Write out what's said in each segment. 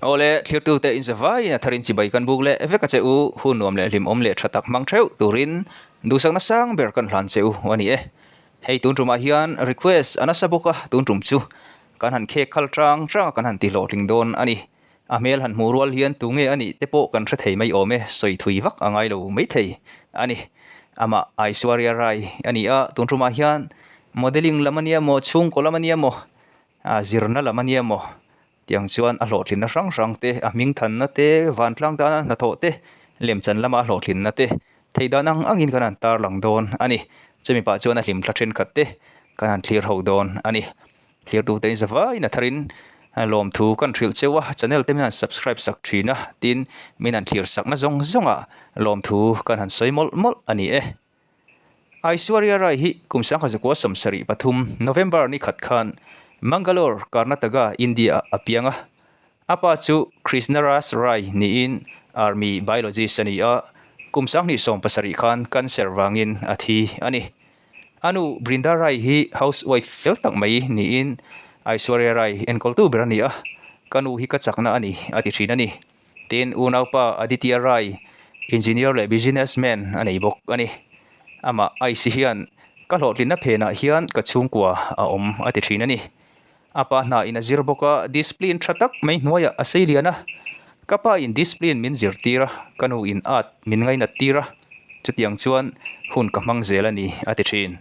Awle, thlirtute in zavaiin a tharin chibai kan buk leh vek a che u, hun nuam leh hlimawm leh tha tak hmang theuh turin duhsakna sang ber kan hlan che u a ni e. Hei tun tumah hian request a nasa bawk a, tun tum chu kan han khek khal chang chang a kan han ti hlawhtling dawn a ni. A hmel han hmuh rual hian tunge a nih te pawh kan hre thei mai awm e, sawi thui vak a ngai lo maithei a ni. Amah Aishwarya Rai a ni a, tun tumah hian modelling lam a nia maw, chhungkaw lam a nia maw, zirna lam a nia maw, Tiang chuan a hlawhtlinna hrang hrang te, a hming thanna te, vantlang tana hnathawh te, lemchan lama a hlawhtlinna te theih dan ang angin kan han tarlang dawn a ni. Chumi pah chuan a hlimthla thenkhat te kan han thlir ho dawn a ni. Thlirtute in zavaiin a tharin lawmthu kan hrilh cheu a, channel te min han subscribe sak thin a, tin min han thlir sakna zawng zawngah lawmthu kan han sawi mawlh mawlh a ni e. Aishwarya Rai hi kum 1973 November ni khat khan Mangalore, Karnataka, India-ah a piang a. A pa chu Krishnaraj Rai niin Army biologist a ni a, kum 2017 khan cancer vangin a thi a ni. A nu Brinda Rai hi housewife fel tak mai niin Aishwarya Rai enkawltu ber a ni a, Ka nu hi ka chakna a ni, a ti thin a ni. Tin, unaupa Aditya Rai, engineer leh businessman a nei bawk a ni. Amah Aisi hian, Ka hlawhtlinna phenah hian ka chhungkua a awm a ti thin a ni. A pa hna in a zir bawk a, discipline tha tak mai hnuaiah a sei lian a. Ka pa in discipline min zirtir a, ka nu in art min ngainat tir a, chutiang chuan hun ka hmang zel a ni a ti thin.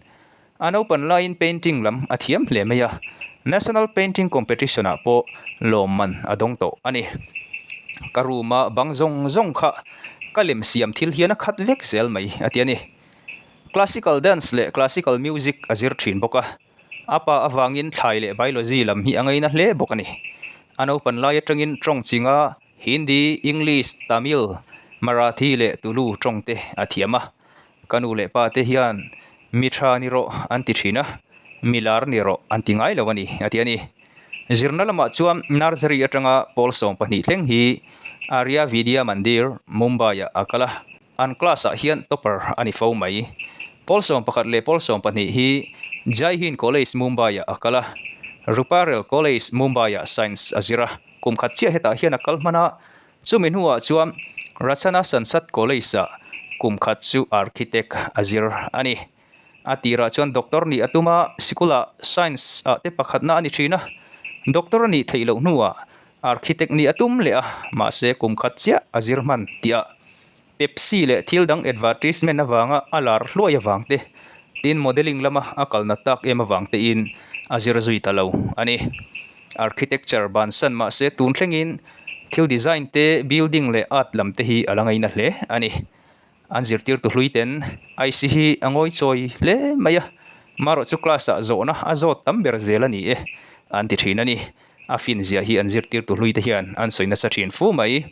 A naupan laiin painting lam a thiam hle mai a, National Painting Competition ah pawh lawmman a dawng tawh a ni. Ka room a bang zawng zawng kha ka lem siam thil hian a khat vek zel mai a ti a ni. Classical dance leh classical music a zir thin bawk a, a pa avangin thlai leh biology lam hi a ngaina hle bawk a ni. A naupan lai atangin tawng chinga Hindi, English, Tamil, Marathi leh Tulu tawng te a thiam a. Ka nu leh pa te hian mi tha ni rawh an ti thin a, mi lar ni rawh an ti ngai lo a ni, a ti a ni. Zirna lamah chuan nursery atanga pawl 12 thleng hi Arya Vidya Mandir, Mumbai-ah a kal a, an class-ah hian topper a ni fo mai. Pawl 11 leh pawl 12 hi Jai Hind College, Mumbai-ah a kal a, Ruparel College, Mumbai-ah Science a zir a. Kum khat chiah hetah hian a kal hman a, Chumi hnuah chuan Rachana Sansad College-ah kum khat chu Architect a zir a ni. A tirah chuan Doctor nih a tum a, sikulah Science-ah te pakhatna a ni thin a. Doctor a nih theih loh hnuah Architect nih a tum leh a, mahse kum khat chiah a zir hman tih a Pepsi leh thil dang advertisement avanga a lar hluai avang te, tin modelling lama a kalna tak em avang tein a zir zui ta lo a ni. Architecture bansan mahse tun thlengin thil design te, building leh art lam te hi a la ngaina hle a ni. An zirtirtu hlui ten IC hi a ngawi chawi hle mai a, marawh chu class ah zawhna a zawt tam ber zel a ni e an ti thin a ni. A fin zia hi an zirtirtu hlui te hian an sawi nasa thin fu mai.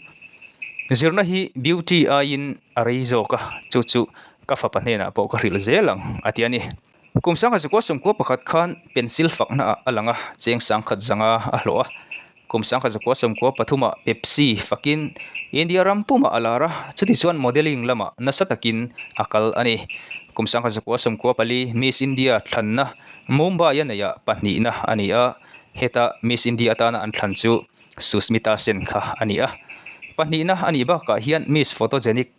Zirna hi beauty aiin a rei zawk a, chu chu ka fapa hnenah pawh ka hrilh zel ang a ti a ni. Kum sangha zakua sawmkua pakhat khan pencil fakna ah a lang a, cheng sangkhat zanga a hlawh a. Kum sangha zakua sawmkua pathumah Pepsi fakin India ram pumah a lar a, chuti chuan modelling lamah nasa takin a kal a ni. Kum sangha zakua sawmkua pali Miss India thlanna Mumbai a neihah pahnihna a ni a. Heta Miss India atana an thlan chu Sushmita Sen kha a ni a. Pahnihna a nih bakah hian Miss Photogenic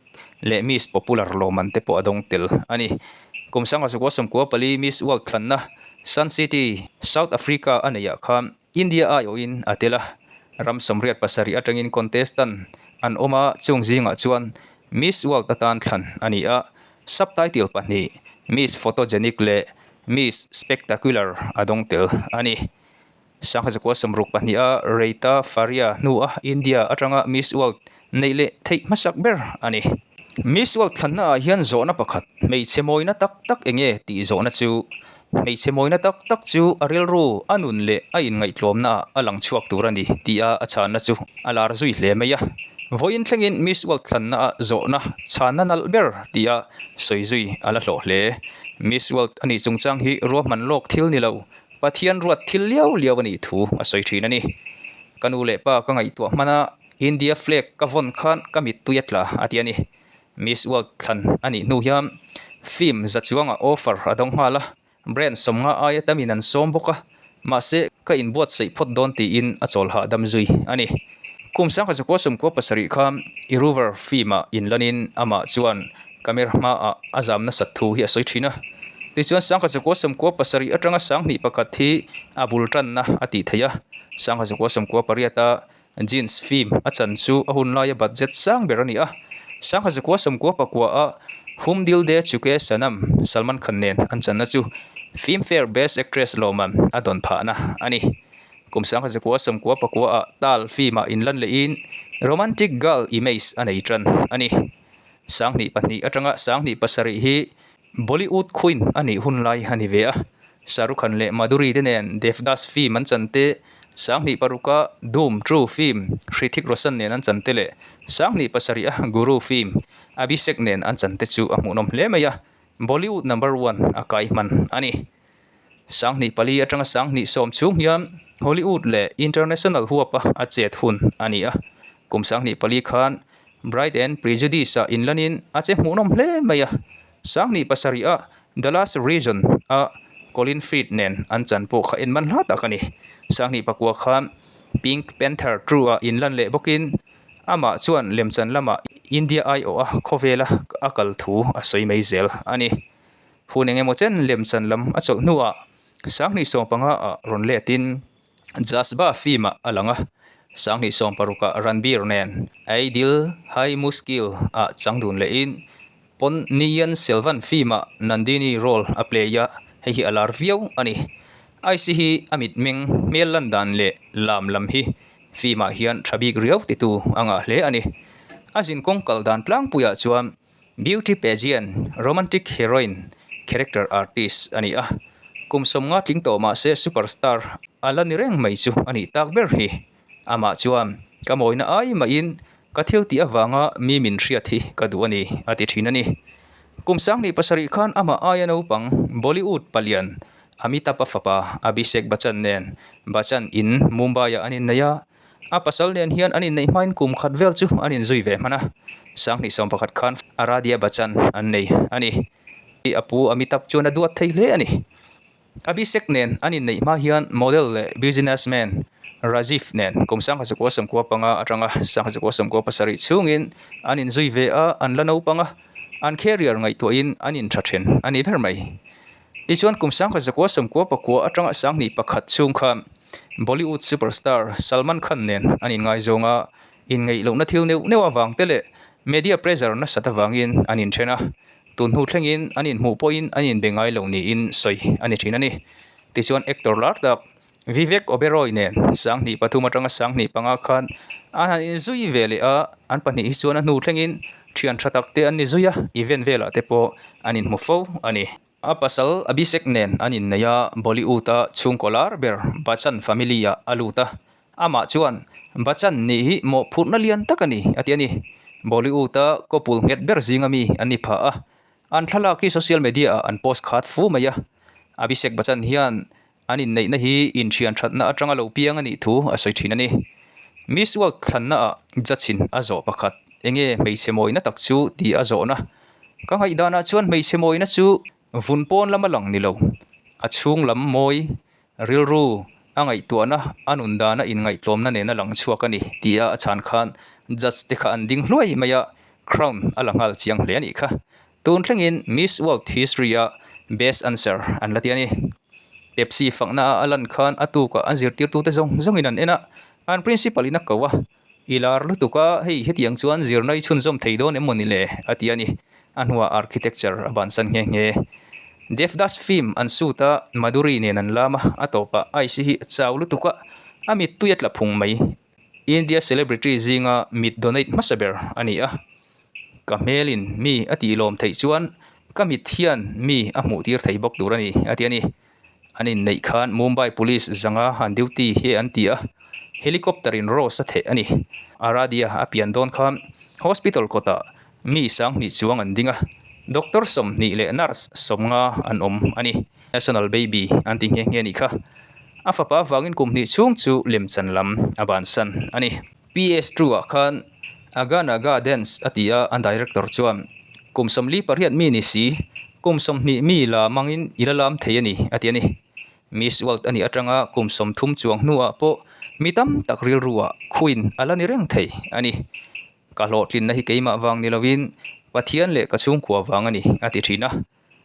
leh Miss Popular lawmman te pawh a dawng tel a ni. Kum sangha zakua sawmkua pali Miss World thlanna Sun City, South Africa a neihah khan India aiawhin a tel a. Ram sawmriat pasarih atangin contestant an awm a, chung zingah chuan Miss World atan thlan a ni a. Subtitle pahnih Miss Photogenic leh Miss Spectacular a dawng tel a ni. Sangha zakua sawmruk pahniha Reita Faria hnua India atanga Miss World neih leh theih hmasak ber a ni. Miss World thlannaah hian zawhna pakhat, hmeichhe mawina tak tak enge tih zawhna chu hmeichhe mawina tak tak chu a rilru, a nun leh a inngaihtlawmnaah a lang chhuak tur a ni tia a chhanna chu a lar zui hle mai a. Vawiin thlengin Miss World thlannaah zawhna chhanna nalh ber tia sawi zui a la hlawh hle. Miss World a nih chungchang hi ruahman lawk thil ni lo, Pathian ruat thil liau liau a nih thu a sawi thin a ni. Ka nu leh pa ka ngaihtuah hman a, India flag ka vawn khan ka mittui a tla a ti a ni. Miss World thlan a nih hnu hian film za chuangah offer a dawng nghal a, brand sawmnga aia tamin an sawm bawk a, mahse ka inbuatsaih phawt dawn tiin a chawl hahdam zui a ni. Kum 1997 khan Iruvar film-ah inlanin amah chuan camera hmaah a zam nasat thu hi a sawi thin a. Tichuan 1997 atanga 21 hi a bul tanna a tih theih a. 1998-a Jeans film a chan chu a hun laia budget sang ber a ni a. 1999-a Hum Dil De Chuke Sanam Salman Khan nen an channa chu Filmfare Best Actress lawmman a dawn phahna a ni. Kum 1999-ah Taal film-ah inlan lehin romantic girl image a nei tan a ni. 2002 atanga 2007 hi Bollywood Queen a nih hun lai a ni ve a. Shah Rukh Khan leh Madhuri te nen Devdas film an chan te, 2006-a Dhoom 2 film Hrithik Roshan nen an chan te leh 2007-a Guru film Abhishek nen an chan te chu a hmuhnawm hle mai a, Bollywood number one a kai hman a ni. 2004 atanga 2010 chhung hian Hollywood leh international huapa a chet hun a ni a. Kum 2004 khan Bride and Prejudice-ah inlanin a che hmuhnawm hle mai a. 2007-a The Last Region a Colin Firth nen an chan pawh kha en man hla tak a ni. 2009 khan Pink Panther 2-ah inlan leh bawkin amah chuan lemchan lamah India aiawha khawvela a kal thu a sawi mai zel a ni. Hun eng emaw chen lemchan lam a chawlh hnuah 2015-ah rawn letin Jazba film-ah a lang a, 2016-ah Ranbir nen Ae Dil Hai Mushkil-ah chang dun lehin Ponniyin Selvan film-ah Nandini role a play a, hei hi a lar viau a ni. Aisi hi a mitmeng hmel lan dan leh lam lam hi film-ah hian tha bik riau titu a ngah hle a ni. A zinkawng kal dan tlangpuiah chuan Beauty pageant, romantic heroine, character artist a ni a. Kum 50 tling tawh mah se superstar a la ni reng mai chu a nih tak ber hi. Amah chuan, Ka mawina ai mahin ka thil tih avanga mi min hriat hi ka duh a ni, a ti thin a ni. Kum 27 khan amah aia naupang Bollywood palian Amitabh-a fapa Abhishek Bachchan nen Bachchan in Mumbai-ah an innei a. A pasal nen hian an inneih hmain kum khat vel chu an inzui ve hman a, 2011 khan Aradhya Bachchan an nei a ni. A pu Amitabh chuan a duat thei hle a ni. Abhishek nen an inneih hma hian model leh businessman Rajiv nen kum 1995 atanga 1997 chhungin an inzui ve a, an la naupang a, an career ngaihtuahin an intha then a ni ber mai. Tichuan kum 1999 atanga 2001 chhung khan Bollywood superstar Salman Khan nen an inngaizawng a, inngeih lohna thil neuh neuh avang te leh media pressure nasat avangin an inthen a, tun hnu thlengin an inhmuh pawhin an inbe ngai lo niin sawi a ni thin a ni. Tichuan actor lar tak Vivek Oberoi nen 2003 atanga 2005 khan an han inzui ve leh a, an pahnih hi chuan a hnu thlengin thian tha tak te an ni zui a, event velah te pawh an inhmu fo a ni. A pasal Abhishek nen an innei a, Bollywood-a chhungkaw lar ber Bachchan family-ah a lut a. Amah chuan, Bachchan nih hi mawhphurhna lian tak a ni, a ti a ni. Bollywood-a couple nghet ber zinga mi an ni phah a. An thlalak hi social media-ah an post khat fu mai a. Abhishek Bachchan hian an inneihna hi inthian thatna atanga lo piang a nih thu a sawi thin a ni. Miss World thlannaah judge-in a zawh pakhat, Enge hmeichhe mawina tak chu? tih a zawhna. Ka ngaihdanah chuan hmeichhe mawina chu vun pawn lama lang ni lo, a chhung lam mawi, rilru, a ngaihtuahna, a nun dana inngaihtlawmna nena lang chhuak a ni tia a chhan khan judge te kha an ding hluai mai a, crown a la nghal chiang hle a nih kha. Tun thlengin Miss World History-a best answer an la ti a ni. Pepsi fakna a lan khan a tukah an zirtirtute zawng zawngin an en a, an principal in a ko a, I lar lutuk a, hei hetiang chuan zirna i chhunzawm thei dawn em maw ni le? a ti a ni. A hnuah architecture a bansan nghe nghe. Devdas film an shoot a, Madhuri nen an lam a, a tawpah Aisi hi a chau lutuk a, a mittui a tla phung mai. India celebrity zinga mit donate hmasa ber a ni a. Ka hmelin mi a tih lawm theih chuan ka mit hian mi a hmuh tir thei bawk tur a ni, a ti a ni. An inneih khan Mumbai Police zanga han duty hi an ti a, helicopter in rose a theh a ni. Aradia a pian dawn khan hospital kawtah mi 2000 chuang an ding a, doctor 20 leh nurse 50 an awm a ni. National baby an ti nghe nghe a nih kha. A fapa avangin kum hnih chhung chu lemchan lam a bansan a ni. PS 2 ah khan Aga Naga Dance a ti a, an director chuan, Kum 48 mi ni si, kum 20 mi la mangin i la lam thei a ni, a ti a ni. Miss World a nih atanga kum 30 chuang hnuah pawh Mi tam tak rilruah Queen a la ni reng thei a ni. Ka hlawhtlinna hi keimah vang ni lovin Pathian leh ka chhungkua vang a ni, a ti thin a.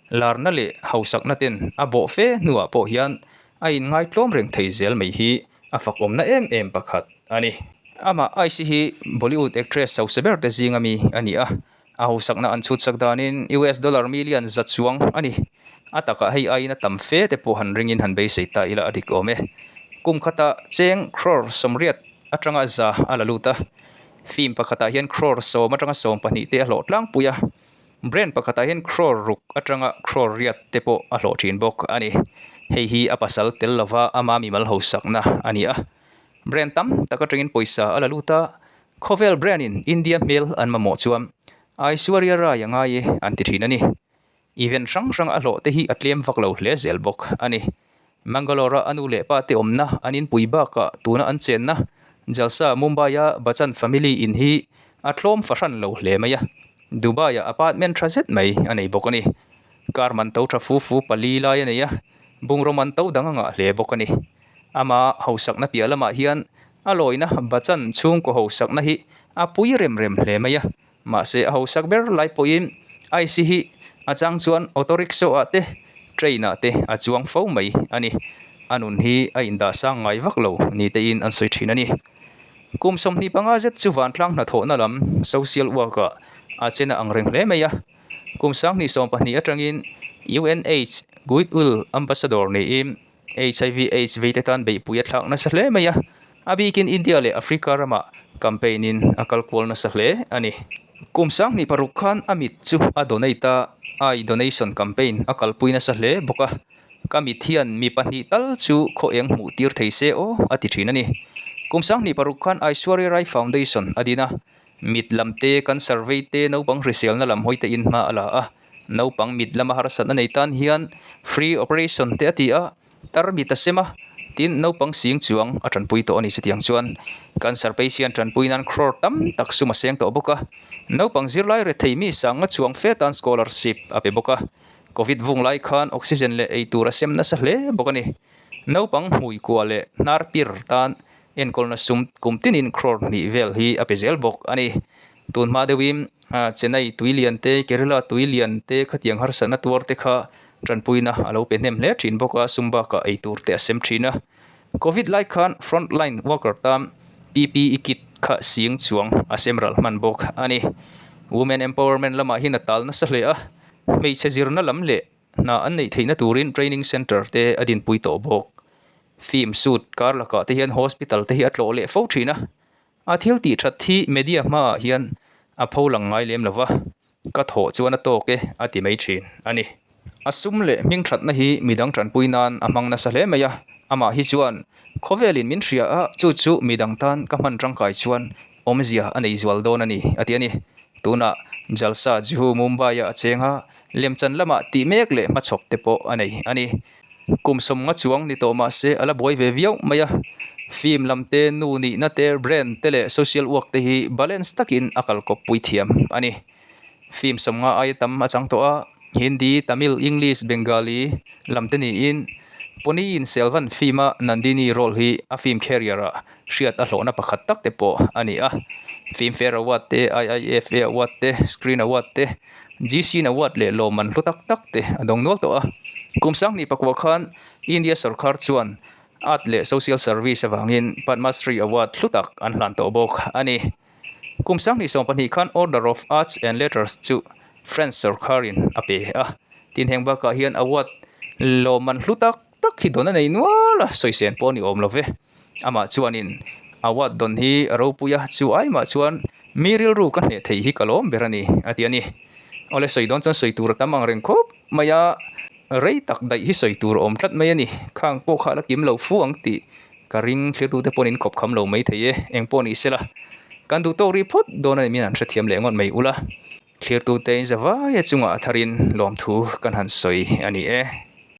Larna leh hausakna ten a bawh fe hnuah pawh hian a inngaitlawm reng thei zel mai hi a fakawmna em em pakhat a ni. Amah Aisy hi Bollywood actress hausa ber te zinga mi a ni a, a hausakna an chhutsak danin US dollar million za chuang a ni. A takah hei aiin a tam fe te pawh han ringin han beisei ta ila a dik awm e. Kum khatah cheng crore 80 atanga 100 a la lut a, film pakhatah hian crore 10 atanga 12 te a hlawh tlangpui a. Brand pakhatah hian crore ruk atanga crore riat te pawh a hlawh thin bawk a ni. Hei hi a pasal tel lova ama mimal hausakna a ni a. Brand tam tak atangin pawisa a la lut a, khawvel brand in India hmel an mamawh chuan Aishwarya Rai a ngai e an ti thin a ni. Event hrang hrang a hlawh te hi a tlem vak lo hle zel bawk a ni. Mangalore-a a nu leh pa te awmna an inpui bakah tuna an chenna Jalsa Mumbai-a Bachchan family in hi a tlawm fahran lo hle mai a, Dubai-ah apartment tha zet mai a nei bawk a ni. Car man to tha fu fu pali lai a nei a, bungraw man to dang a ngah hle bawk a ni. Ama hausakna piah lamah hian a lawina Bachchan chhungkaw hausakna hi a pui rem rem hle mai a, Mahse a hausak ber lai pawhin ice hi a chang chuan auto rickshaw ah te train ah te a chuang fo mai a ni. A nun hi a indah sang ngai vak lo ni tein an sawi thin a ni. Kum 25 zet chu vantlang hnathawhna lam social work ah a chena ang reng hle mai a. Kum 2020 atangin UNAIDS Goodwill Ambassador niin HIV Aids veite tan beihpui a thlak nasa hle mai a, a bikin India leh Africa ramah campaign in a kal kual nasa hle a ni. Kum 2006 khan a mit chu a donate a, eye donation campaign a kalpui nasa hle bawk a, ka mit hian mi pahnih tal chu khaw eng hmuh tir thei se aw a ti thin a ni. Kum 2006 khan Aishwarya Rai Foundation a din a, mit lam te, cancer vei te, naupang hriselna lam hawi te in hma a la a. Naupang mit lama harsatna nei tan hian free operation te a ti a, tar mit a sem a, tin naupang sing chuang a tanpui tawh a ni chutiang chuan cancer patient tanpui nan crore tam tak sum a seng tawh bawk a, naupang zirlai rethei mi sanga chuang fe tan scholarship a pe bawk a, covid vung lai khan oxygen leh ei tur a sem nasa hle bawk a ni. Naupang hmui kua leh hnar pir tan enkawlna sum kum tinin crore hnih vel hi a pe zel bawk a ni. Tun hma deuhin Chennai tui lian te, Kerala tui lian te khatiang harsatna tuar te kha tanpuina a lo pe hnem hle thin bawk a, sum bakah ei tur te a sem thin a. Covid lai khan front line worker tan PPE kit kha sing chuang a sem ral hman bawk a ni. Women empowerment lamah hian a tal nasa hle a, hmeichhe zirna lam leh hna an neih theihna turin training centre te a dinpui tawh bawk. Film shoot kar lakah te hian hospital te hi a tlawh leh fo thin a. A thil tih that hi media hmaah hian a pho lang ngai lem lo va, ka thawh chuan a tawk e a ti mai thin a ni. A sum leh hming thatna hi midang tanpui nan a hmang nasa hle mai a, amah hi chuan khawvelin min hria a, chu chu midang tan ka hman tangkai chuan awmzia a nei zual dawn a ni a ti a ni. Tunah Jalsa Juhu Mumbai-ah a cheng a, lemchan lamah tih mek leh hmachhawp te pawh a nei a ni. Kum 50 chuang ni tawh mah se a la buai ve viau mai a, film lam te, nu nihna te, brand te leh social work te hi balance takin a kal kawp pui thiam a ni. Film 50 aia tam a chang tawh a, Hindi, Tamil, English, Bengali lam te niin Ponniyin Selvan film a Nandini role hi a film career ah hriat a hlawhna pakhat tak te pawh a ni a. Filmfare Award te, IIFA Award te, Screen Award te, GC Award leh lawmman hlu tak tak te a dawng nual tawh a. Kum 2009 khan India sorkar chuan Art leh Social Service avangin Padma Shri Award hlu tak an hlan tawh bawk a ni. Kum 2020 khan Order of Arts and Letters chu French sorkarin a pe a. Tin heng bakah hian award lawmman hlu tak tak hi dawn a nei nual a, sawisên pawh a ni awm lo ve. Amah chuanin award dawn hi a ropui a, chu aimah chuan mi rilru ka hneh theih hi ka lawm ber a ni a ti a ni. Awle sawi dawn chuan sawi tur a tam ang reng khawp mai a, rei tak daih hi sawi tur a awm tlat mai a ni. Khang pawh kha la kim lo fu ang tih ka ring thlir tute pawhin in khawp kham lo mai thei e, eng pawh ni sela. Kan duh tawk rih phawt dawn a ni min han hrethiam leh ngawt mai ula. Thlir tute in zavai a chungah a tharin lawmthu kan han sawi a ni e.